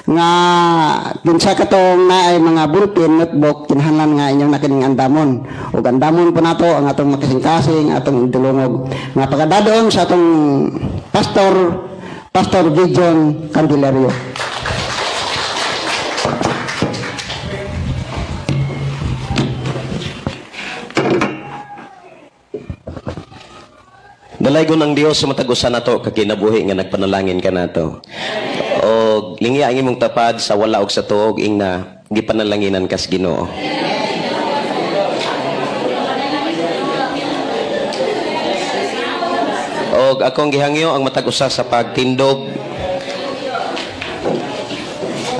Nga kinsa katong naay mga ballpen, notebook, kinahanglan nga inyong nakining andamon. Ug andamon po nato ang atong makasing-kasing, atong dulungog nga pagadadoon sa atong pastor, Pastor Gideon Candelario. Dalaygon ang Dios sa matag usa nato kaginabuhi nga nagpanalangin ka nato. Og lingya ang imong tapad sa wala og sa tuog ingna gipanalanginan kas Ginoo. Og akong gihangyo ang matag usa sa pagtindog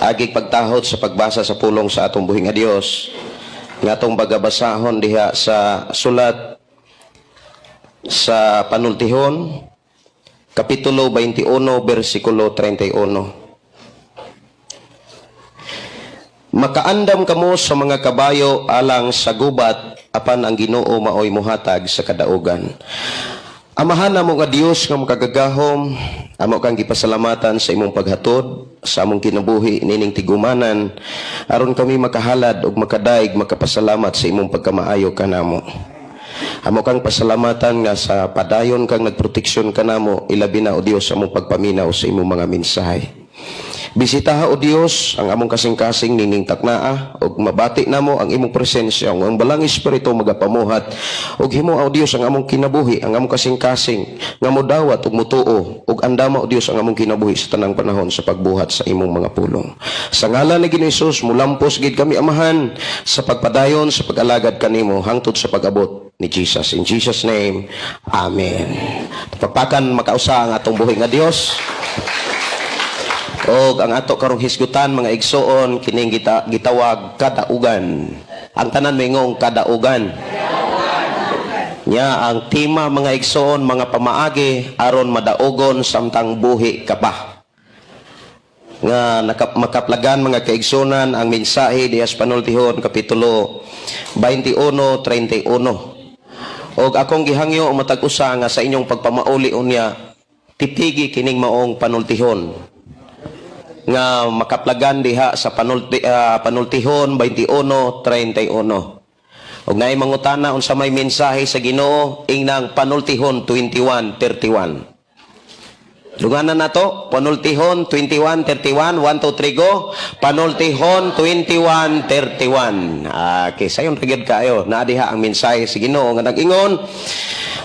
agig pagtahod sa pagbasa sa pulong sa atong buhi nga Dios nga atong bagabasahon diha sa sulat sa Panultihon, Kapitulo 21, versikulo 31. Makaandam kamo sa mga kabayo alang sa gubat, apan ang Ginoo maoy muhatag sa kadaugan. Amahan namo nga Dios nga makagagahom, amo kang gipasalamatan sa imong paghatod sa among kinabuhi nining tigumanan aron kami makahalad ug makadaig makapasalamat sa imong pagkamaayo kanamo. Amo kang pasalamatan nga sa padayon kang nagproteksyon kanamo, ilabi na o Dios sa among pagpaminaw sa imong mga mensahe. Bisitaha o Dios ang among kasing-kasing nining taknaa ug mabati namo ang imong presensya ug ang balang espiritu magapamuhat ug himo o Dios ang among kinabuhi, ang among kasing-kasing nga modawat ug mutuo ug andama o Dios ang among kinabuhi sa tanang panahon sa pagbuhat sa imong mga pulong. Sa ngalan ni Ginoong Hesus, mulampos gid kami, Amahan, sa pagpadayon sa pag-alagad kanimo hangtod sa pag-abot ni Jesus. In Jesus' name, Amen. Pagpakan makausa ang atong buhi nga Dios. Og ang ato karong hisgutan, mga igsoon, kining gitawag kadaugan. Ang tanan maingong kadaugan. Nya ang tema, mga igsoon, mga pamaagi aron madaogon samtang buhi ka pa. Nga makaplagan, mga kaigsunan, ang mensahe diha sa Panultihon kapitulo 21:31. Og akong gihangyo ang matag usa nga sa inyong pagpamauli unya tipigi kining maong panultihon nga makaplagan diha sa Panultihon 21:31. Ug naay mangutana unsa may mensahe sa Ginoo, ingnang Panultihon 21:31. Dunganan nato, Panultihon 21:31, 1, 2, 3, go. Panultihon 21:31. Okay, sayon ra gyud kayo. Naa diha ang mensahe sa Ginoo nga nag-ingon,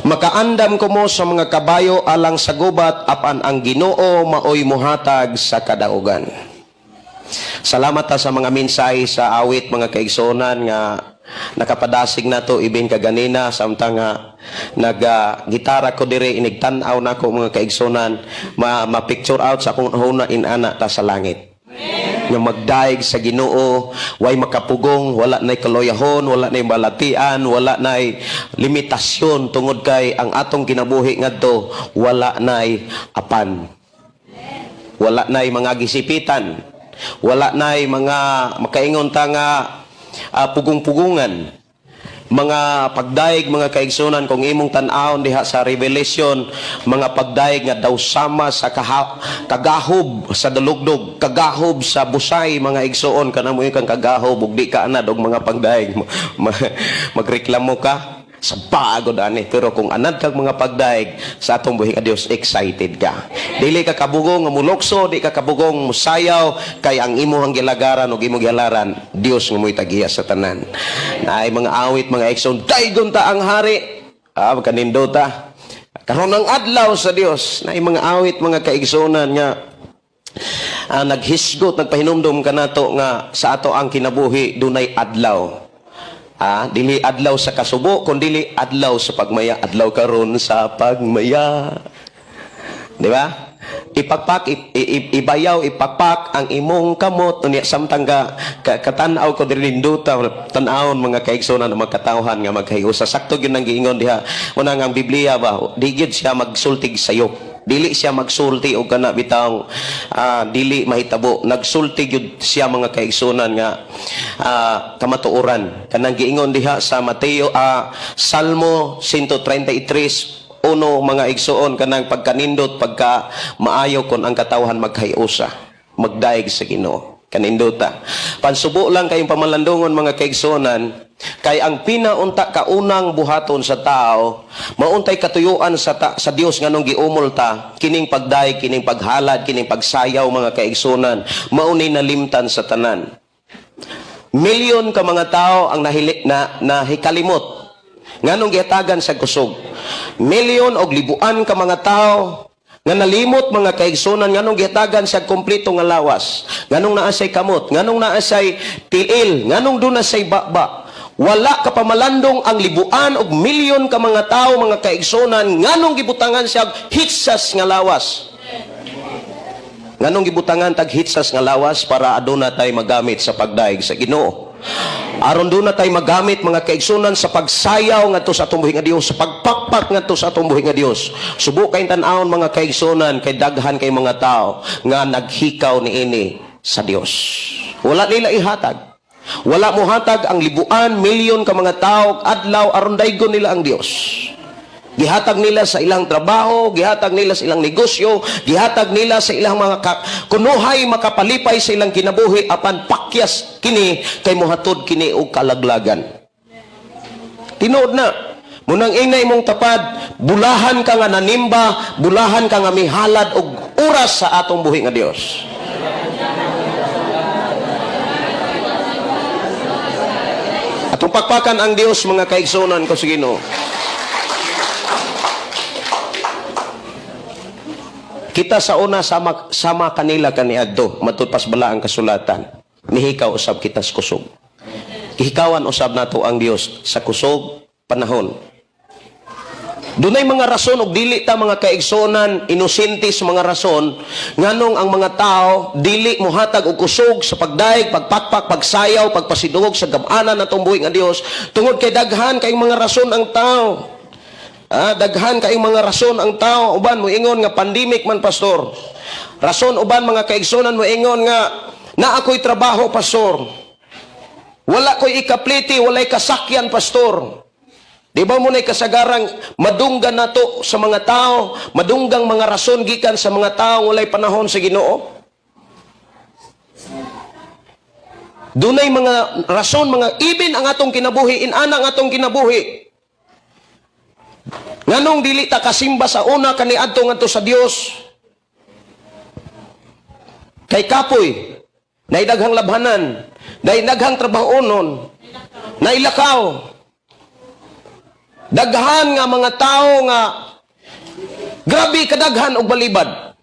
"Makaandam ko mo sa mga kabayo alang sa gubat, apan ang Ginoo maoy muhatag sa kadaugan." Salamat ta sa mga mensahe sa awit, mga kaigsuonan, nga nakapadasig nato ibin kaganina samtang nga naga gitara ko dire. Inigtan-aw nako, mga kaigsuonan, ma-picture out sa akong huna inana ta sa langit nga magdaig sa Ginoo, way makapugong, wala nay kaloyahon, wala nay balatian, wala nay limitasyon tungod kay ang atong kinabuhi ngadto wala nay apan, wala nay mga gisipitan, wala nay mga makaingon ta nga pugong-pugungan. Mga pagdaig, mga kaigsunan, kung imong tan-awon diha sa Revelation, mga pagdaig nga daw sama sa kagahob sa dalugdog, kagahob sa busay, mga igsuon, kana mo kang kagahob ug di ka anad og mga pagdaig, magreklamo ka sa pagod ani. Pero kung anad kag mga pagdaig sa atong buhi nga Dios, excited ka, dili ka kabugong nga mulokso, di ka kabugong musayaw, kay ang imong gilagaran ug imong gihalaran Dios nga mo'y tagiya sa tanan. Naay mga awit, mga igsoon, "Daygon ta ang hari," magkanindota karon ang adlaw sa Dios. Naay mga awit, mga kaigsuonan, nga naghisgot, nagpahinumdum kanato nga sa ato ang kinabuhi dunay adlaw. Dili adlaw sa kasubo, kun dili adlaw sa pagmaya, adlaw karon sa pagmaya. Di ba? Ipakpak, ibayaw, ipakpak ang imong kamot unya samtang ka katan-aw ko diri nindota tan-awon, mga kaigsuonan, ang mga katawhan nga magkahiusa. Sakto gyud nang giingon diha. Una nga ang Biblia ba, di gyud siya magsultig sayop. Dili siya magsulti og kana bitawng dili mahitabo. Nagsulti gyud siya, mga kaigsuonan, nga kamatuoran. Kanang giingon diha sa Mateo, Salmo 133:1, mga igsuon, kanang pagkanindot, pagka maayo kon ang katawhan magkahiusa. Magdaig sa Ginoo. Kanindota. Pansubo lang kayong pamalandungon, mga kaigsunan, kay ang pinaunta kaunang buhaton sa tao, mauntay katuyuan sa Dios nganong giumol ta, kining pagdaig, kining paghalad, kining pagsayaw, mga kaigsunan, mauni nalimtan sa tanan. Milyon ka mga tao ang nahili, na nahikalimot nganong gihatagan sa kusog. Milyon og libuan ka mga tao nga nalimot, mga kaigsunan, nganong gihatagan sa kompleto nga lawas, nganong naa say kamot, nganong naa say tiil, nganong duna say baba. Wala ka pamalandong ang libuan og milyon ka mga tao, mga kaigsunan, nganong gibutangan siya og hitsas nga lawas. Nganong gibutangan tag hitsas nga lawas? Para aduna tay magamit sa pagdaig sa Ginoo. Aron duna tay magamit, mga kaigsunan, sa pagsayaw ngadto sa atong buhi nga Dios, sa pagpakpak ngadto sa atong buhi nga Dios. Subo kay tan-awon, mga kaigsunan, kay daghan kay mga tao nga naghikaw niini sa Dios. Wala nila ihatag. Wala mohatag ang libuan, milyon ka mga tao adlaw aron daygon nila ang Dios. Gihatag nila sa ilang trabaho, gihatag nila sa ilang negosyo, gihatag nila sa ilang mga kunuhay makapalipay sa ilang kinabuhi, apan pakyas kini kay mohatod kini og kalaglagan. Tinuod na. Munang ingay mong tapad, bulahan ka nga nanimba, bulahan ka nga mihalad og oras sa atong buhi nga Dios. Atong pakpakan ang Dios, mga kaigsunan ko sa Ginoo. Kita sa una sama sama kanila kaniadto, matud pas bala ang kasulatan. Nihikaw usab kita sa kusog. Gihikawan usab nato ang Dios sa kusog panahon. Dunay mga rason og dili ta, mga kaigsuonan, inosente sa mga rason nganong ang mga tao dili mohatag og kusog sa pagdaig, pagpakpak, pagsayaw, pagpasidungog sa gamanan natong buhi nga Dios, tungod kay daghan kay mga rason ang tao. Daghan kayong mga rason ang tao. Uban moingon nga pandemic man, pastor. Rason uban, mga kaigsunan, moingon nga naa ko'y trabaho, pastor. Wala ko'y ikapliti, walay kasakyan, pastor. Di ba mo na'y kasagarang madunggan nato sa mga tao, madunggang mga rason gikan sa mga tao walay panahon sa Ginoo? Dunay mga rason, mga ibin ang atong kinabuhi, inana ang atong kinabuhi. Nganong dili ta kasimba sa una kaniadto ngadto sa Dios? Kay kapoy, naidaghang labhanan, naidaghang trabahonon, nailakaw. Daghan nga mga tao nga grabe kadaghan og balibad.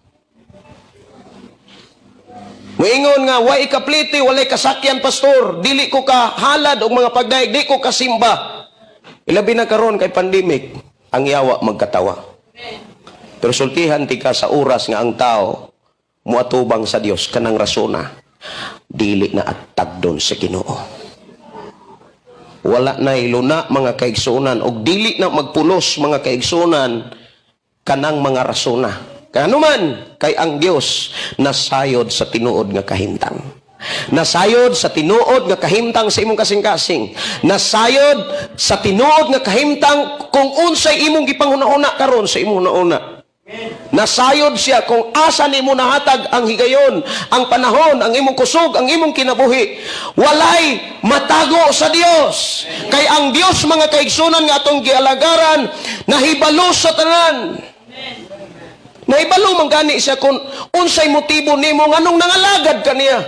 Moingon nga way ikapliti, walay kasakyan, pastor, dili ko ka halad og mga pagdaig, di ko kasimba. Ilabi na karon kay pandemic, ang yawa magkatawa. Pero sultihan tika sa oras nga ang tao muatubang sa Dios, kanang rasona dili na attagdon sa Ginoo. Wala na iluna, mga kaigsunan, og dili na magpulos, mga kaigsunan, kanang mga rasona. Kanuman kay ang Dios nasayod sa tinuod nga kahimtang. Nasayod sa tinuod nga kahimtang sa imong kasing-kasing. Nasayod sa tinuod nga kahimtang kung unsay imong gipanghuna-una karon sa imong una. Nasayod siya kung asa nimo nahatag ang higayon, ang panahon, ang imong kusog, ang imong kinabuhi. Walay matago sa Dios. Kay ang Dios, mga kaigsunan, nga atong gialagaran, nahibalo sa tanan. Nahibalo man gani siya kung unsay motibo nimo nganong nangalagad kaniya.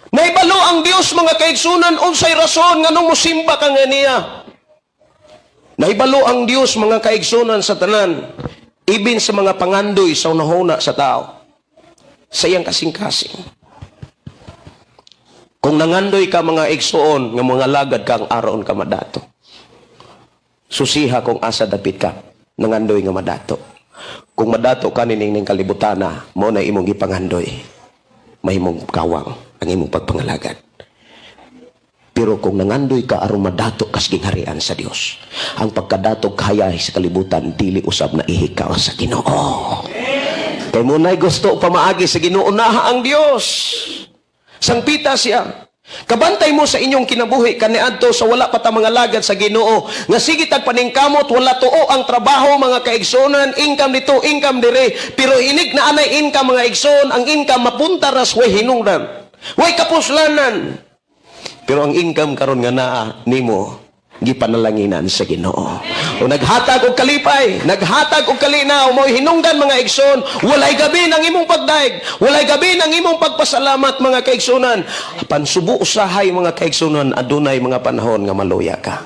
Nahibalo ang Dios, mga kaigsunan, unsay rason nganong mosimba ka nga niya. Nahibalo ang Dios, mga kaigsunan, sa tanan, ibin sa mga pangandoy sa unahuna sa tao, sa iyang kasing-kasing. Kung nangandoy ka, mga igsuon, nga mga lagad ka ang aron ka madato, susiha kung asa dapit ka nangandoy nga madato. Kung madato ka nining kalibutana, mo na imong gipangandoy, mahimong kawang ang imong pagpangalagad. Pero kung nangandoy ka aron madato kas gingharian sa Dios, ang pagkadato kaya sa kalibutan dili usab na ihikaw sa Ginoo. Kay mo na'y gusto pamaagi sa Ginoo, naha ang Dios. Sangpita siya. Kabantay mo sa inyong kinabuhi kaniadto sa wala pa ta mga lagad sa Ginoo nga sige tag paningkamot, wala tuo ang trabaho, mga kaigsunan, income dito, income dire, pero inig na anay income, mga igsoon, ang income mapunta ras way hinungdan, way kapuslanan. Pero ang income karon nga naa nimo, gipanalanginan sa Ginoo. O naghatag og kalipay, naghatag og kalinaw, mo hinungdan, mga igsoon, walay gabi ng imong pagdaig, walay gabi ng imong pagpasalamat, mga kaigsunan. Pansubo usahay, mga kaigsunan, adunay mga panahon nga maluya ka.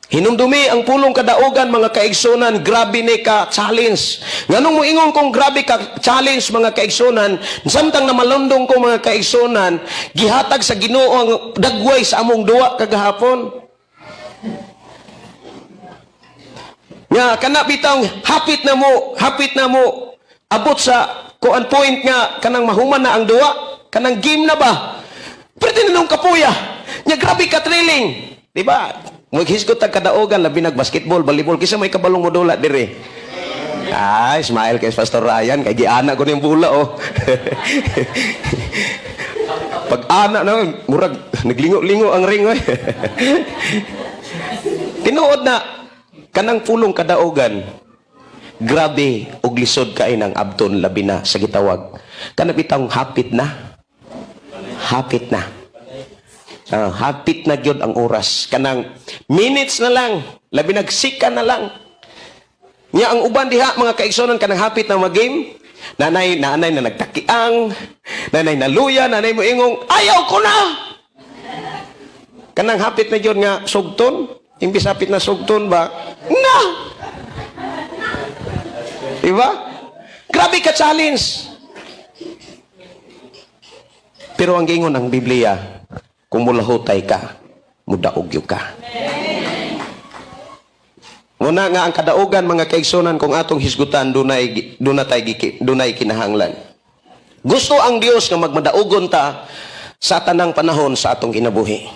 Hinumdumi ang pulong kadaugan, mga kaigsunan, grabe ni ka challenge. Nganong moingon kong grabe ka challenge, mga kaigsunan, samtang namalundong ko, mga kaigsunan, gihatag sa Ginoo ang dagway sa among duwa kagahapon. Nga kana bitang hapit na mo abot sa kuan point nga kanang mahuman na ang duwa, kanang game na ba? Pero tinanong kapuya, nya grabe ka thrilling. Di ba? Maghisgot tag kadaugan, labi nag basketball, volleyball, kisa may kabalong modula dire. Ay, smile kay Pastor Ryan, kay giana ko ning bula oh. Pag ana na, murag naglingo-lingo ang ring oy. Tinuod na kanang pulong kadaugan, grabe og lisod kay ng abton, labi na sa gitawag kana bitang hapit na. Hapit na. Ah, hapit na gyud ang oras. Kanang minutes na lang, labi nagsika na lang. Nya ang uban diha, mga kaigsonan, kanang hapit na mag-game, nanay nanay na nagtakiang, nanay naluya, nanay mo ingong ayaw ko na. Kanang hapit na gyud nga sugton, imbis hapit na sugton ba? Na. Diba? Grabe ka challenge. Pero ang giingon ang Biblia, kung mulahutay ka, mudaog gyud ka. Muna nga ang kadaugan, mga kaigsunan, kung atong hisgutan, dunay kinahanglan. Gusto ang Dios nga magmadaugon ta sa tanang panahon sa atong kinabuhi.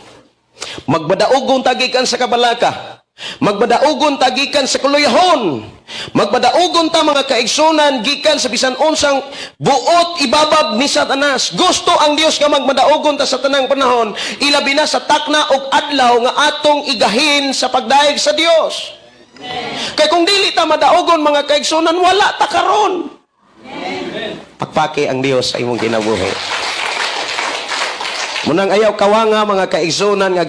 Magmadaugon ta gikan sa kabalaka. Magmadaugon ta gikan sa kuluyahon. Magmadaugon ta, mga kaigsunan, gikan sa bisan unsang buot ibabab ni Satanas. Gusto ang Dios nga magmadaugon ta sa tanang panahon, ilabi na sa takna og adlaw nga atong igahin sa pagdayeg sa Dios. Kay kung dili ta madaugon, mga kaigsunan, wala ta karon. Pakpaki ang Dios sa imong kinabuhi. Munang ayaw kawanga, mga kaigsunan, nga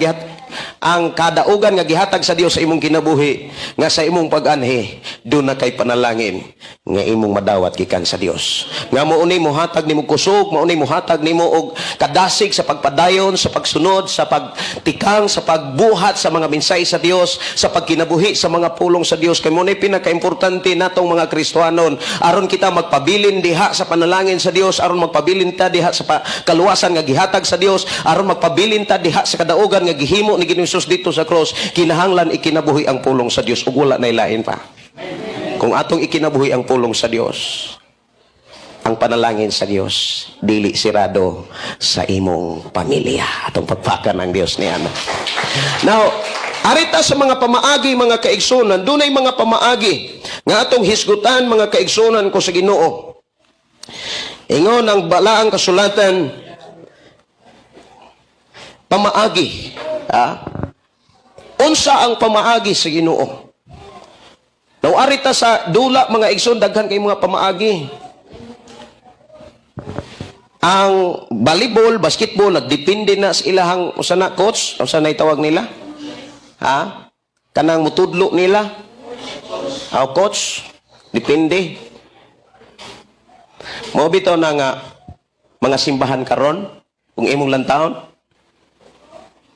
ang kadaugan nga gihatag sa Dios sa imong kinabuhi nga sa imong pag-anhi doon na kay panalangin nga imong madawat gikan sa Dios nga mao ni mohatag nimo kusog, mao ni mohatag nimo og kadasig sa pagpadayon, sa pagsunod, sa pagtikang, sa pagbuhat sa mga mensahe sa Dios, sa pagkinabuhi sa mga pulong sa Dios, kay mao ni pinakaimportante natong mga Kristohanon aron kita magpabilin diha sa panalangin sa Dios, aron magpabilin ta diha sa kaluwasan nga gihatag sa Dios, aron magpabilin ta diha sa kadaugan nga gihimo ni Ginoong Hesus dito sa cross. Kinahanglan ikinabuhi ang pulong sa Dios ug wala nay lain pa. Kung atong ikinabuhi ang pulong sa Dios, ang panalangin sa Dios dili sirado sa imong pamilya. Atong pagpakan ang Dios niya. Now, arita sa mga pamaagi, mga kaigsunan, dunay mga pamaagi nga atong hisgutan, mga kaigsunan ko sa Ginoo. Ingon ang balaang kasulatan, pamaagi. Ha? Unsa ang pamaagi sa Ginoo? Now, arita sa dula, mga igsoon, daghan kay mga pamaagi. Ang volleyball, basketball, nagdepende na sa ilahang usa na coach, usa na itawag nila? Ha? Kanang mutudlo nila? Aw, coach, depende. Mao bitaw na nga mga simbahan karon, kung imong lantawon,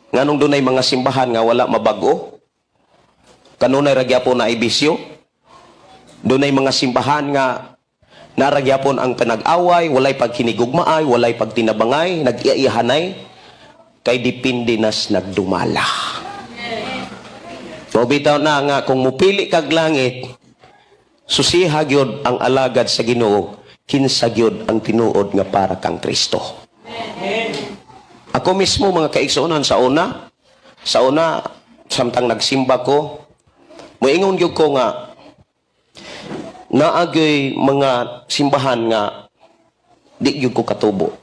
nganong dunay mga simbahan nga wala mabago? Kanunay ra gyapon na bisyo. Dunay mga simbahan nga nara gyapon ang panag-away, walay pagkinigugmaay, walay pagtinabangay, nag-iihanay, kay depende nas nagdumala. Mao bitaw na nga kung mupili kag langit, susiha gyud ang alagad sa Ginoo, kinsa gyud ang tinuod nga para kang Kristo. Ako mismo, mga kaigsuonan, sa una samtang nagsimba ko, moingon gyud ko nga naagay mga simbahan nga di gyud ko katubo.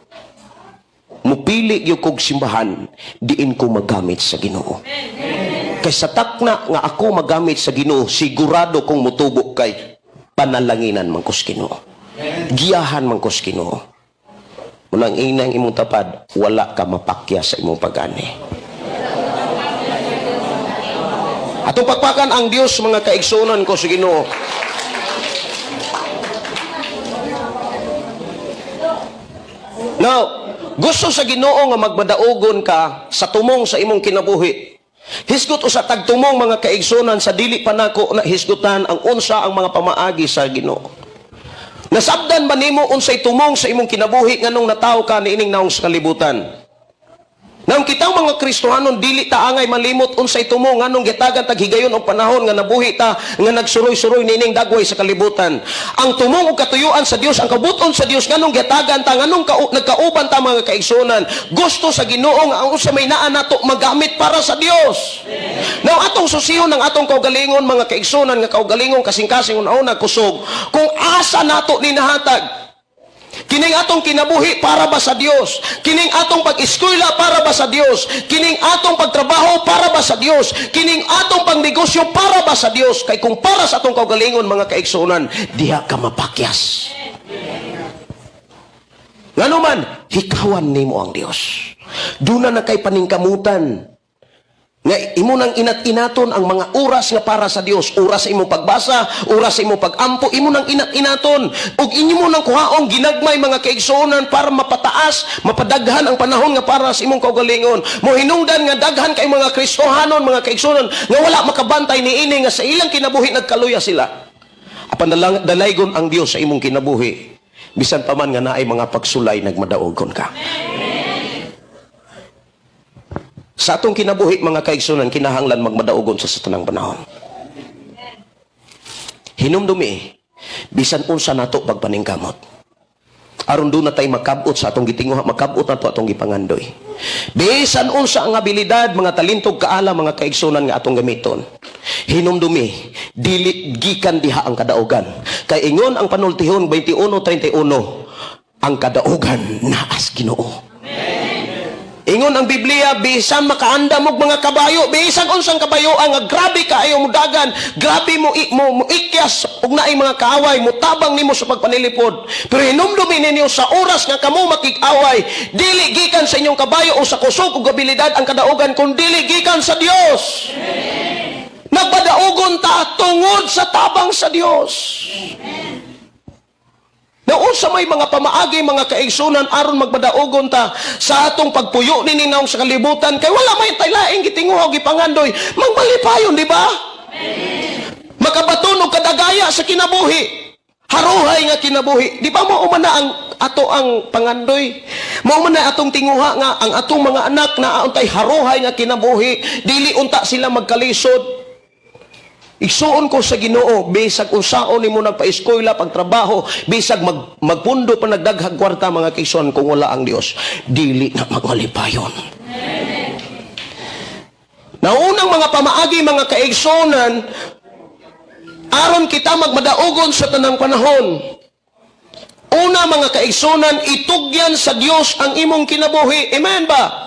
Mupili mupili gyud kog simbahan diin ko magamit sa Ginoo. Kay sa takna nga ako magamit sa Ginoo, sigurado kong mutubo kay panalanginan man ko sa Ginoo. Giyahan man ko sa Ginoo. Unang inang imong tapad, wala ka mapakya sa imong pag-ani. Atong pakpakan ang Dios, mga kaigsunan ko sa Ginoo. Now, gusto sa Ginoo nga magmadaugon ka sa tumong sa imong kinabuhi. Hisgot usa tagtumong, mga kaigsunan, sa dili pa nako na hisgutan ang unsa ang mga pamaagi sa Ginoo. Nasabdan ba nimo unsay tumong sa imong kinabuhi nganong natawo ka niining naong sa kalibutan? Nang kitang mga Kristohanon, dili ta angay malimot unsay tumong nganong gitagan tag higayon og panahon nga nabuhi ta nga nagsuroy-suroy niining dagway sa kalibutan. Ang tumong og katuyuan sa Dios, ang kabuton sa Dios nganong gitagan ta, nganong nagkauban ta, mga kaigsuonan, gusto sa Ginoo nga ang unsa may naa nato magamit para sa Dios. Now atong susihon ang atong kaugalingon, mga kaigsuonan, nga kaugalingon, kasing-kasing, una-una kusog kung asa nato ni nahatag. Kining atong kinabuhi, para ba sa Dios? Kining atong pag-eskwela, para ba sa Dios? Kining atong pagtrabaho, para ba sa Dios? Kining atong pangnegosyo, para ba sa Dios? Kay kung para sa atong kaugalingon, mga kaigsuonan, diha ka mapakyas. Ngano man, hikawan nimo ang Dios. Duna na kay paningkamutan nga imo nang inat-inaton ang mga oras nga para sa Dios, oras sa imong pagbasa, oras sa imong pagampo, imo nang inat-inaton ug inyo mo nang kuhaong ginagmay, mga kaigsuonan, para mapataas, mapadaghan ang panahon nga para sa imong kaugalingon. Mohinungdan nga daghan kay mga Kristohanon, mga kaigsuonan, nga wala makabantay niini nga sa ilang kinabuhi nagkaluya sila. Apan dalaygon ang Dios sa imong kinabuhi, bisan pa man nga naay mga pagsulay, nagmadaogon ka. Sa atong kinabuhi, mga kaigsunan, kinahanglan magmadaugon sa tanang panahon. Hinumdumi, bisan unsa nato pagpaningkamot, aron duna tay makabot sa atong gitinguha, makabot nato atong gipangandoy. Bisan unsa ang abilidad, mga talentog, kaalam, mga kaigsunan, nga atong gamiton, hinumdumi, dili gikan diha ang kadaugan. Kay ingon ang panultihon 21:31, ang kadaugan naas Ginoo. Ingon ang Biblia, bisan makaandam og mga kabayo, bisan unsang kabayo ang nga grabe kaayo mo dagan, grabe mo ikyas og naay mga kaaway, mutabang nimo sa pagpanilipod. Pero hinumdumi ninyo, sa oras nga kamo makig-away, dili gikan sa inyong kabayo o sa kusog ug abilidad ang kadaugan, kun dili gikan sa Dios. Nagpadaugon ta tungod sa tabang sa Dios. Naunsa may mga pamaagi, mga kaigsunan, aron magpadaugon ta sa atong pagpuyo ni naong sa kalibutan, kay wala may taylaing gitinguha o gipangandoy, magmalipayon, di ba? Makabaton og kadagaya sa kinabuhi, haruhay nga kinabuhi, di ba? Mao man na ang ato ang pangandoy, mao man na atong tinguha nga ang atong mga anak na untay haruhay nga kinabuhi, dili unta sila magkalisod. Igsuon ko sa Ginoo, bisag unsaon nimo nagpa-eskwela, pagtrabaho, bisag magpundo pa nagdaghag kwarta, mga kaigsoon, kung wala ang Dios, dili na magmalipayon. Naunang mga pamaagi, mga kaigsuonan, aron kita magmadaugon sa tanang panahon. Una, mga kaigsuonan, itugyan sa Dios ang imong kinabuhi. Amen ba?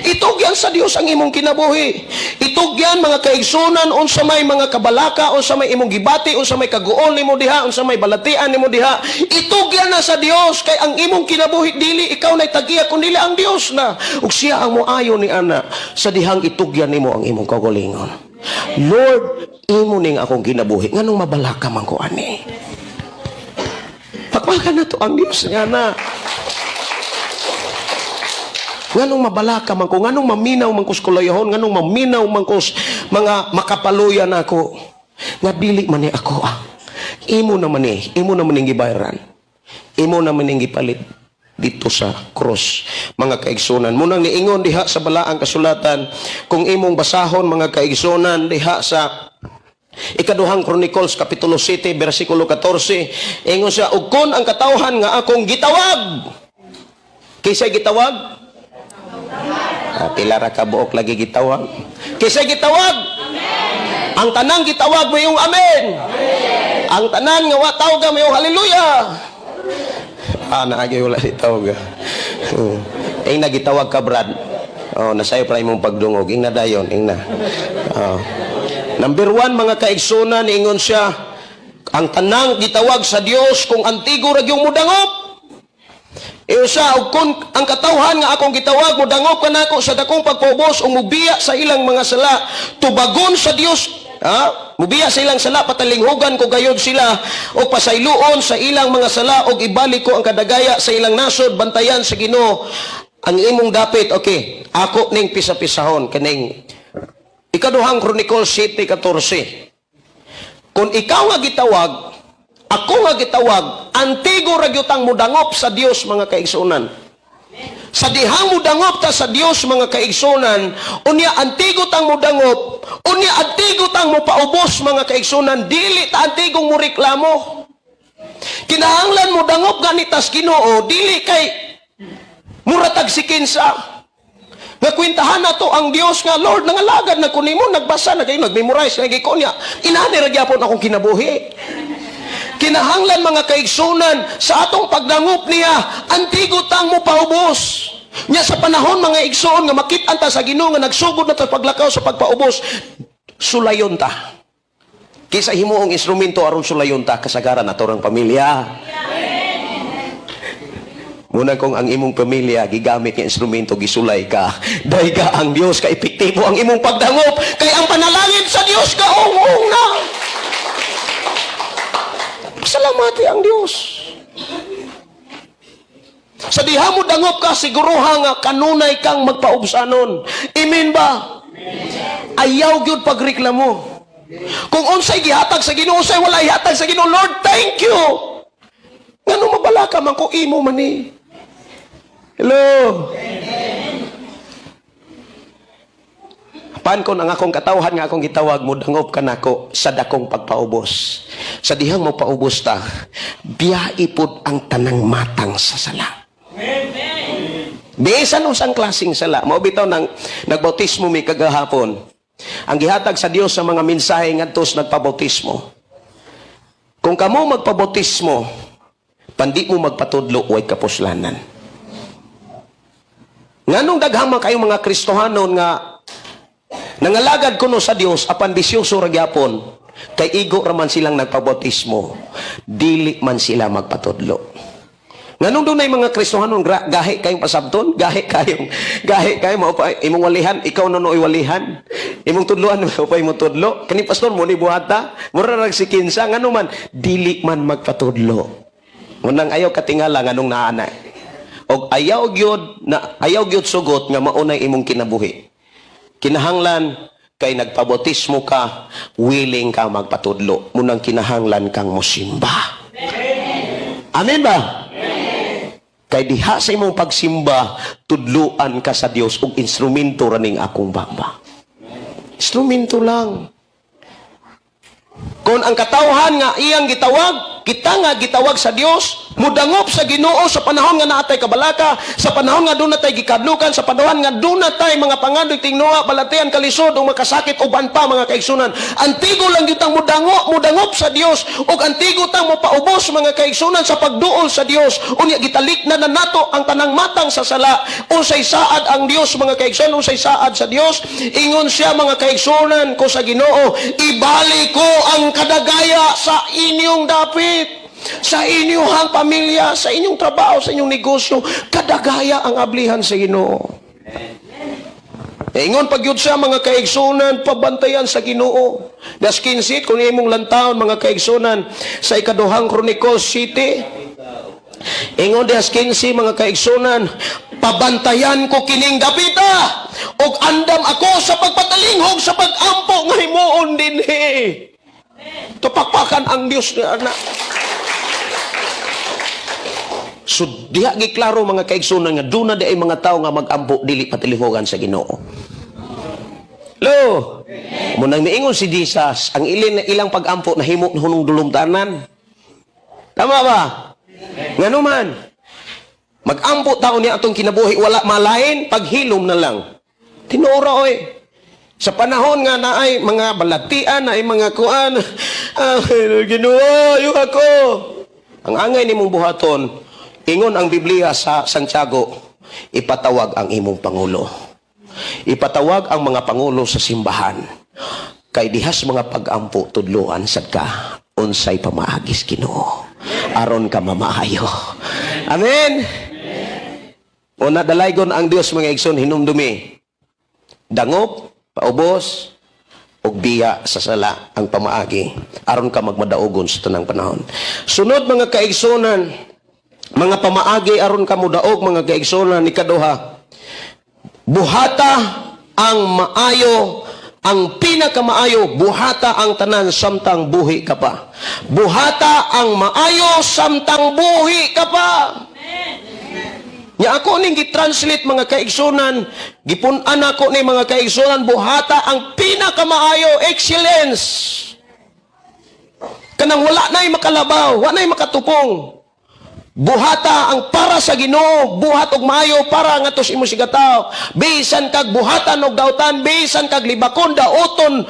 Itugyan sa Dios ang imong kinabuhi. Itugyan, mga kaigsunan, unsa may mga kabalaka, unsa may imong gibati, unsa may kaguol nimo diha, unsa may balatian nimo diha. Itugyan na sa Dios kay ang imong kinabuhi dili ikaw nay tagiya kun dili ang Dios na. Ug siya ang moayo ni ana sa dihang itugyan nimo ang imong kaugalingon. Lord, imo ning akong kinabuhi, nganong mabalaka man ko ani? Pakpakan na to ang Dios nga na. Nganong mabalaka man ko, nganong maminaw man ko sa kulayahon, nganong maminaw man ko sa mga makapaluyan ako? Nga dili man ni ako ah. Imo naman ni, imo naman ning gibayaran. Imo naman ning gipalit dito sa cross, mga kaigsunan. Munang niingon diha sa balaang kasulatan, kung imong basahon, mga kaigsunan, diha sa Ikaduhang Chronicles kapitulo 7 bersikulo 14, ingon siya, "Ug kon ang katawhan nga akong gitawag." Kinsay gitawag? Ah, pila ra ka buok lagi gitawag? Kinsay gitawag? Amen. Ang tanang gitawag, mayong amen. Amen. Ang tanan nga wa tawga, mayong hallelujah. Ah, naagi wala di tawag. Ing nagitawag ka, Brad. Oh, nasayo pa imong pagdungog. Ing na dayon, ing na. Oh. Number 1, mga kaigsunan, ingon siya, ang tanang gitawag sa Dios kung antigo ra gyud mudangop. Iusa og kun ang katawhan nga akong gitawag modangop kanako sa dakong pagpaubos ug mubiya sa ilang mga sala, tubagon sa Dios, ha, mubiya sa ilang sala, patalinghugan ko gayod sila og pasayloon sa ilang mga sala ug ibalik ko ang kadagaya sa ilang nasod. Bantayan sa Ginoo ang imong dapit. Okay, ako ning pisa-pisahon kining Ikaduhang Chronicles 7:14. Kung ikaw nga gitawag, ako nga gitawag, antigo ra gyud ang mudangop sa Dios, mga kaigsuonan. Sa dihang mudangop ta sa Dios, mga kaigsuonan, unya antigo tang mudangop, unya antigo tang mopaubos, mga kaigsuonan, dili ta antigong moreklamo. Kinahanglan mo dangop gani tas Ginoo, dili kay muratag si kinsa. Nga kwentahan na to ang Dios nga, "Lord, nangalagad na ko nimo, nagbasa na kayo, nagmemorize na ko niya. Inani ra gyapon akong kinabuhi." Kinahanglan, mga kaigsunan, sa atong pagdangop niya, antigo tang mo paubos. Nya sa panahon, mga igsoon, nga makit-an ta sa Ginoo nga nagsugod na ta paglakaw sa pagpaubos, sulayon ta. Kaysa himuong instrumento aron sulayon ta, kasagaran ato rang pamilya. Muna kung ang imong pamilya gigamit nga instrumento gisulay ka, dayga ang Dios ka epektibo ang imong pagdangop kay ang panalangin sa Dios kaong na. Pasalamati ang Dios. Sa diha mo dangop ka, siguruha nga kanunay kang magpaubsanon. Amen ba? Ayaw gyud pagreklamo. Kung unsay gihatag sa Ginoo, unsay wala gihatag sa Ginoo, "Lord, thank you." Ngano mabalaka man ko, imo man ni. Hello. Pan kon ang akong katawhan nga akong gitawag mo dangop kanako sa dakong pagpaubos. Sa dihang mo paubos ta, biyai pod ang tanang matang sa sala. Bisan usang klaseng sala. Mao bitaw nang nagbautismo mi kagahapon. Ang gihatag sa Dios sa mga mensahe ngadto sa nagpabautismo. Kung kamo magpabautismo, pandi mo magpatudlo, way kapuslanan. Nganong daghang man kayo mga Kristohanon nga nangalagad kuno sa Dios apan bisyoso ra gyapon, kay igo ra man silang nagpabautismo, dili man sila magpatudlo. Nganong dunay mga Kristohanon gahi kayong pasabton, gahi kayo mao pa imong walihan, ikaw no nooy walihan. Imong tudloan mao pa imong tudlo. Kani pastor mo ni buhata, mura rag si kinsa, ngano man dili man magpatudlo. Munang ayaw katingala nganong naa na. Og ayaw gyud na ayaw gyud sugot nga maunay imong kinabuhi. Kinahanglan kay nagpabautismo ka, willing ka magpatudlo. Munang kinahanglan kang mosimba. Amen ba? Kay diha sa imong pagsimba, tudluan ka sa Dios og instrumento ra ning akong baba. Instrumento lang. Kung ang katawhan nga iyang gitawag, kita nga gitawag sa Dios, mudangop sa Ginoo sa panahon nga naatay kabalaka, sa panahon nga doon natay gikadlukan, sa panahon nga doon natay mga pangandoy, tingnuha, balatian, kalisod, o makasakit, uban pa, mga kaigsunan. Antigo lang gyud tang mudangop sa Dios, ug antigo tang mopaubos, mga kaigsunan, sa pagduol sa Dios. Unya gitalik na nato ang tanang matang sa sala. Unsay saad ang Dios, mga kaigsunan, unsay saad sa Dios? Ingon siya, mga kaigsunan ko sa Ginoo, "Ibalik ko ang kadagaya sa inyong dapit, sa inyong pamilya, sa inyong trabaho, sa inyong negosyo." Kadagaya ang ablihan sa Ginoo. Ingon pagyud siya, mga kaigsunan, pabantayan sa Ginoo. Das 15 kung imong lantawon, mga kaigsunan, sa Ikaduhang Chronicles 7. Ingon das 15, mga kaigsunan, "Pabantayan ko kining dapita ug andam ako sa pagpatalinghog sa pag-ampo nga himuon dinhi." Tupakpakan ang Dios ni anak. So diha giklaro, mga kaigsunan, nga duna di ay mga tao nga mag-ampo dili patilihogan sa Ginoo. Lo, munang miingon si Jesus, ang ilin ilang pag-ampo nahimo hunong dulumtanan. Tama ba? Ngano man? Mag-ampo tao niya atong kinabuhi wala malain, paghilom na lang. Tinuora oy. Sa panahon nga naay mga balatian, naay mga kuan, ah, Ginoo, yung ako. Ang angay nimong buhaton, ingon ang Biblia sa Santiago, Ipatawag ang imong pangulo. Ipatawag ang mga pangulo sa simbahan. Kay dihas mga pag-ampo, tudluan sad ka unsay pamaagis Ginoo aron ka mamaayo. Amen. Una, dalaygon ang Dios, mga igsoon, hinumdumi. Dangop, paubos, ug biya sa sala ang pamaagi aron ka magmadaugon sa tanang panahon. Sunod, mga kaigsunan, mga pamaagi aron ka modaog, mga kaigsunan, ikaduha, buhata ang maayo, ang pinakamaayo, buhata ang tanan samtang buhi ka pa. Buhata ang maayo samtang buhi ka pa. Nya ako ning gi-translate, mga kaigsunan, gipun-an ako ni, mga kaigsunan, buhata ang pinakamaayo, excellence. Kanang wala na'y makalabaw, wala na'y makatupong. Buhata ang para sa Ginoo, buhat og maayo para ngadto sa imong isigkatawo. Bisan kag buhatan og dautan, bisan kag libakon daoton,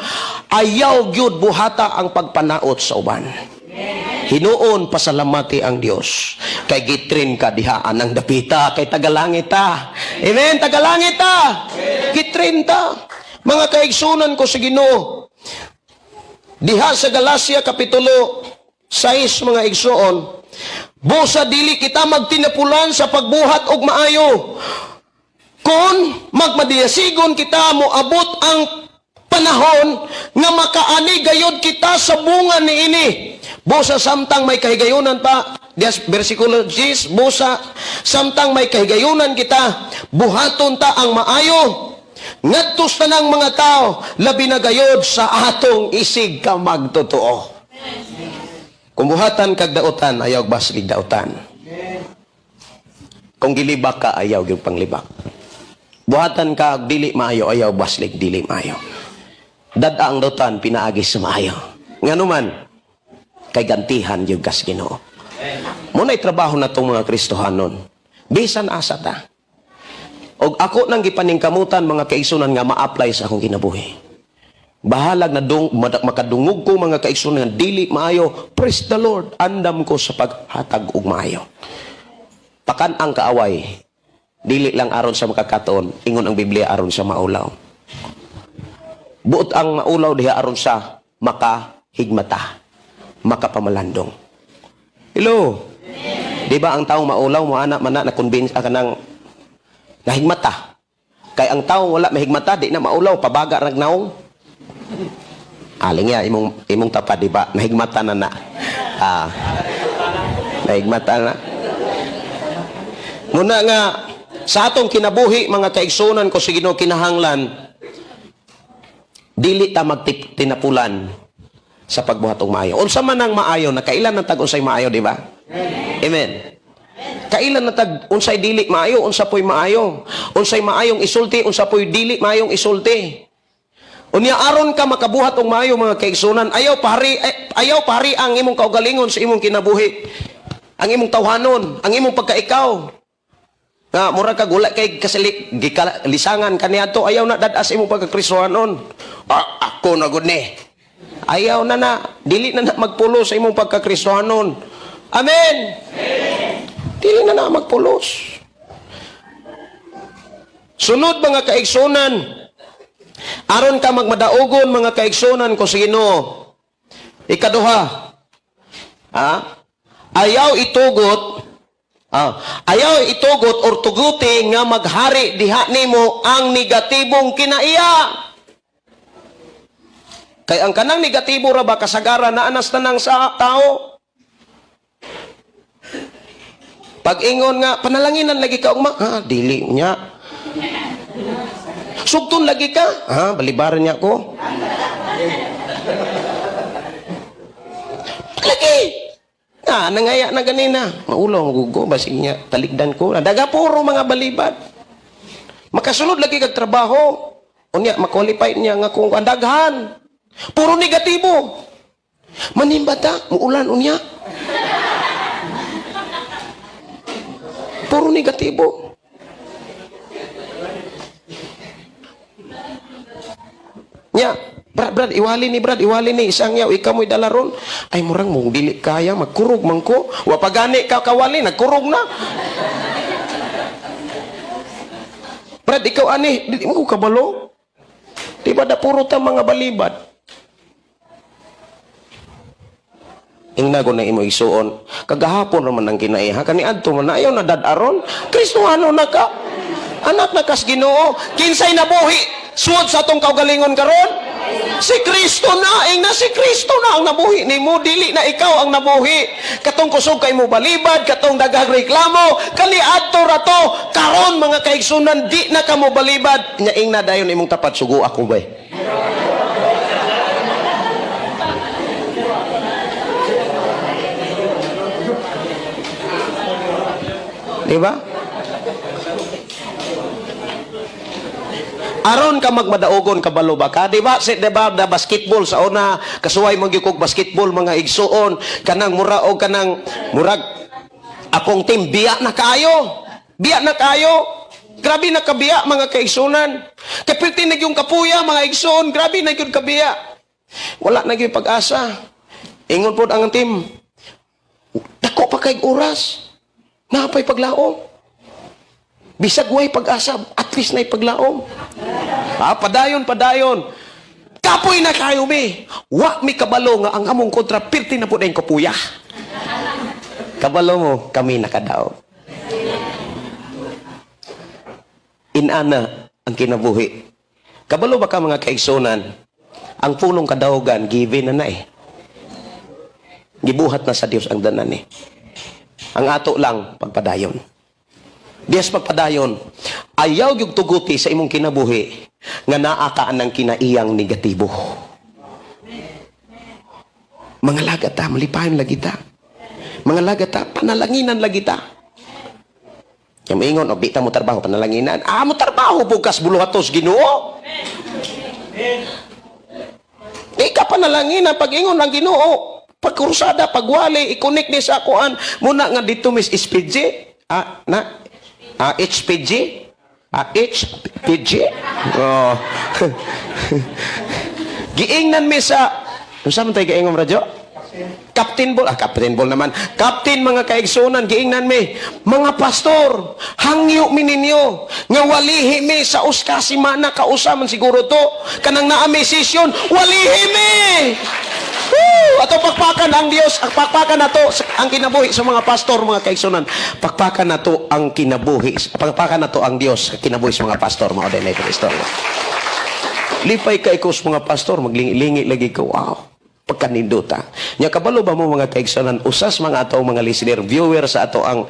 ayaw gyud buhata ang pagpanaot sa uban. Hinuon pasalamati ang Dios kay gi-train ka diha anang dapita kay tagalangit ta. Amen, tagalangit ta. Gi-train ta. Mga kaigsunan ko sa Ginoo, diha sa Galacia kapitulo 6, mga igsoon, busa dili kita magtinapulan sa pagbuhat og maayo. Kung magmadiyasigon kita, moabot ang panahon nga makaani gayod kita sa bunga niini. Busa samtang may kahigayunan pa, dias versikulo 10, busa samtang may kahigayunan kita, buhaton ta ang maayo ngadto sa tanang mga tao, labi na gayod sa atong isig ka magtotoo. Kung buhatan kag dautan, ayaw baslig dautan. Kung gilibak ka, ayaw gyud panglibak. Buhatan ka og dili maayo, ayaw baslig dili maayo. Dad-a ang dautan pinaagi sa maayo. Ngano man, kay gantihan gyud kas Ginoo. Muna'y trabaho na tong mga Kristohanon. Bisan asa ta. Og ako nang gipaningkamutan, mga kaigsunan, nga ma-apply sa akong kinabuhi. Bahalag na dung, makadungog ko, mga kaigsunan, nga dili maayo, praise the Lord, andam ko sa paghatag og maayo. Pakan ang kaaway, dili lang aron sa makakatuon, ingon ang Biblia, aron sa maulaw. Buot ang maulaw diha aron sa makahigmata, makapamalandong. Hello? Di ba ang taong maulaw mo ana man na convince ka nang nahigmata? Kay ang taong wala mahigmata, di na maulaw, pabaga rag naong. Aling ya imong imong tapad, di ba? Nahigmata na na. Ah. Nahigmata na. Muna nga sa atong kinabuhi, mga kaigsunan ko sa Ginoo, kinahanglan dili ta magtinapulan sa pagbuhat og maayo. Unsa man ang maayo, nakailan na tag unsay maayo, di ba? Amen. Kailan na tag unsay dili maayo, unsa po'y maayo. Unsay maayong isulti, unsa po'y dili maayong isulti. Unya aron ka makabuhat og maayo, mga kaigsunan, ayaw pahari ang imong kaugalingon sa imong kinabuhi. Ang imong tawhanon, ang imong pagkaikaw. Nga mura kag wala kay kasali gikalisangan kaniadto, ayaw na dad-as imong pagkakristohanon. Ah, ako na gud ni. Ayaw na na, dili na na magpulos sa imong pagkakristohanon. Amen. Dili na na magpulos. Sunod, mga kaigsunan, aron ka magmadaugon, mga kaigsunan ko sa Ginoo. Ikaduha, ayaw itugot or tuguti nga maghari diha nimo ang negatibong kinaiya. Kay ang kanang negatibo ra ba kasagara na anas tanang sa tao. Pag ingon nga panalanginan lagi ka ugma, ha, dili niya. Sugton lagi ka, ha, balibaran niya ko. Lagi. Ah, nangaya na ganina. Maulaw ang gugo, basig niya, taligdan ko. Daga puro mga balibad. Makasunod lagi kag trabaho. Unya, makwalify niya nga kung ang daghan. Puro negatibo. Manimba ta, muulan unya. Puro negatibo. Nya, Brad, Brad, iwali ni Brad, iwali ni isang yaw, ikaw mo'y dalaron. Ay, murang mong dili kaya, magkurog man ko. Wa pa gani ka kawali, nagkurog na. Balibad ikaw ani, di mo ko kabalo. Di ba da puro ta mga balibad? Ingna ko na imo igsuon. Kagahapon raman ang kinaiha kaniadto man na ayaw na dad-aron. Kristohano na ka. Anak na kas Ginoo, kinsay nabuhi suod sa atong kaugalingon karon? Si Kristo na, ingna si Kristo na ang nabuhi nimo, dili na ikaw ang nabuhi. Katong kusog kay mo balibad, katong daghang reklamo, kaniadto ra to. Karon mga kaigsunan, di na kamo balibad. Nya ingna dayon imong tapat sugo ako bay. Di ba? Aron ka magmadaogon kabalo ba ka? Di ba? Si, di ba, da basketball sa una, kasuway man gyud kog basketball mga igsuon, kanang mura og kanang murag akong team biya na kaayo. Biya na kaayo. Grabe na kabiya mga kaigsunan. Kapilti na yung kapuya mga igsuon, grabe na gyud kabiya. Wala na gyud pag-asa. Ingon pod ang team. Dako pa kay oras. Napay paglaom. Bisag way pag-asa, at least na paglaom. Ah, padayon, padayon. Kapoy na kayo mi. Wa mi kabalo nga ang among kontra pirti na po na yung kapuya. Kabalo mo, kami nakadaog. Inana ang kinabuhi. Kabalo ba ka mga kaigsunan? Ang punong kadaogan, given na na eh. Gibuhat na sa Dios ang danan eh. Ang ato lang, pagpadayon. Dias pagpadayon, ayaw yung tuguti sa imong kinabuhi nga naa ka ng kinaiyang negatibo. Mga lagata, malipayon lagi ta. Mga lagata, panalanginan lagi ta. Yung ingon, o di ta mo trabaho, panalanginan. Ah, mo trabaho, bukas buluhatos, Ginoo. Di ka panalanginan, pag ingon ang Ginoo, pagkurusada, pagwali, i-connect ni sa akuan. Muna nga dito, Miss SPG, ah, na, ah, HPG, ah, HPG, oh. Giingnan mi sa, unsa man tayo giingon, radyo? Captain Ball, ah, Captain Ball naman. Captain mga kaigsunan, giingnan mi. Mga pastor, hangyo mi ninyo. Nga walihi mi sa uska simana, kausa man siguro to. Kanang naa mi session, walihi mi! Woo! Ato pakpakan ang Dios, ang pakpakan nato ang kinabuhi sa mga pastor, mga kaigsunan. Pakpakan nato ang kinabuhi, pakpakan nato ang Dios sa kinabuhi sa mga pastor, mga ordinary istorya. Lipay kay ko sa mga pastor, maglingi-lingi lagi ko. Wow. Pagkaninduta. Nya kabalo ba mo mga kaigsunan usas mga ato mga listener, viewer sa ato ang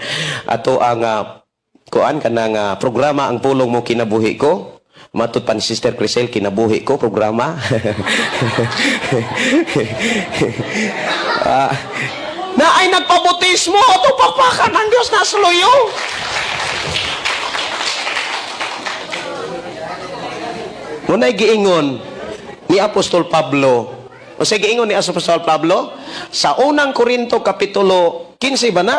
kuan kanang programa ang pulong mo kinabuhi ko. Matod pa ni Sister Crisel, kinabuhi ko programa. Ah, na ay nagpabutismo ato pakpakan ang Dios nasluyo. Muna'y giingon ni Apostol Pablo. O sa giingon ni Apostol Pablo, sa unang Korinto Kapitulo 15 ba na?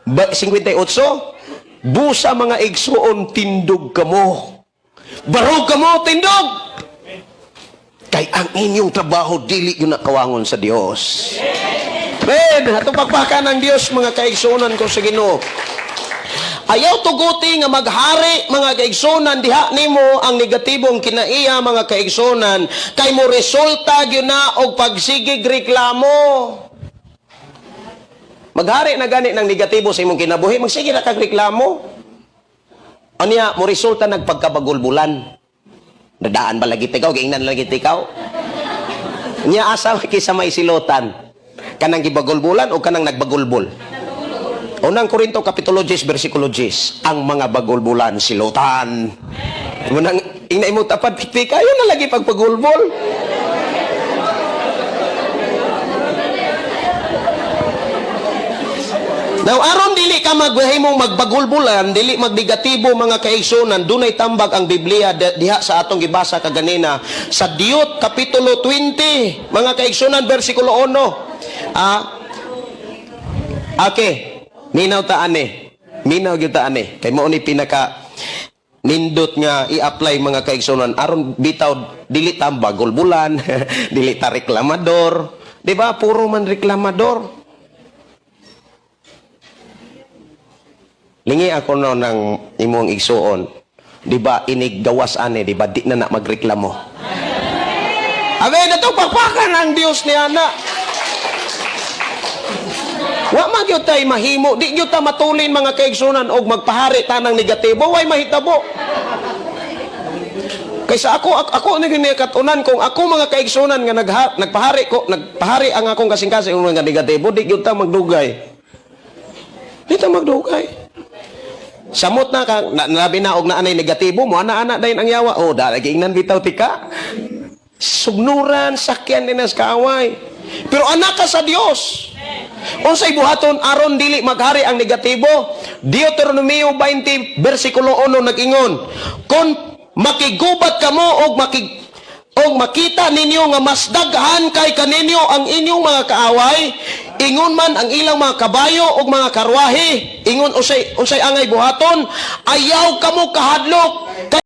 58, busa mga igsuon, tindog kamo. Barog kamo, tindog! Kay ang inyong trabaho, dili yun nakawangon sa Dios. Men, atong pakpakan ng Dios, mga kaigsuonan ko sa Ginoo. Ayaw tuguti nga maghari mga kaigsunan diha nimo ang negatibong kinaiya mga kaigsunan kay mo resulta gyud na og pagsigig reklamo. Maghari na gani ng negatibo sa imong kinabuhi, magsige na kag reklamo. Anya mo resulta nagpagkabagulbulan. Dadaan ba lagi tikaw, giingnan lagi tikaw. Nya asa kisa may silotan? Kanang gibagulbulan o kanang nagbagulbul? Unang Korinto Kapitulo 10 versikulo 10, ang mga bagulbulan silotan. Munang ingna imo tapad pikpik ayo na lagi pagpagulbol. Now aron dili ka maghimong magbagulbulan, dili magnegatibo mga kaigsunan, dunay tambag ang Biblia diha sa atong gibasa kaganina sa Diot Kapitulo 20, mga kaigsunan versikulo 1. Ah, okay. Minaw ta ane. Minaw gyud ta ane. Kay mao ni pinaka nindot nga i-apply mga kaigsunan aron bitaw dili ta bagulbulan, dili ta reklamador. Di ba? Puro man reklamador. Lingi ako no ng imong igsuon. Di ba inig gawas ani, di ba di na na magreklamo. Amen, atong pakpakan ang Dios ni ana. Wa man gyud tay mahimo, di gyud ta matulin, mga kaigsunan, og magpahari ta ng negatibo, way mahitabo. Kaysa ako ako, ako ni gini katunan kung ako, mga kaigsunan, nga nagpahari ko, nagpahari ang akong kasing-kasing og nga negatibo, di gyud ta magdugay. Di ta magdugay. Samot na ka, na, labi na og naanay negatibo mo, ana-ana dayon ang yawa. Oh, da giingnan bitaw tika. Sugnuran, sakyan din sa kaaway. Pero anak ka sa Dios. Unsay buhaton aron dili maghari ang negatibo? Deuteronomio 20 versikulo 1 nag-ingon, "Kung makigubat kamo og makita ninyo nga mas daghan kay kaninyo ang inyong mga kaaway, ingon man ang ilang mga kabayo ug mga karwahe," ingon, unsay unsay angay buhaton? "Ayaw kamo kahadlok kay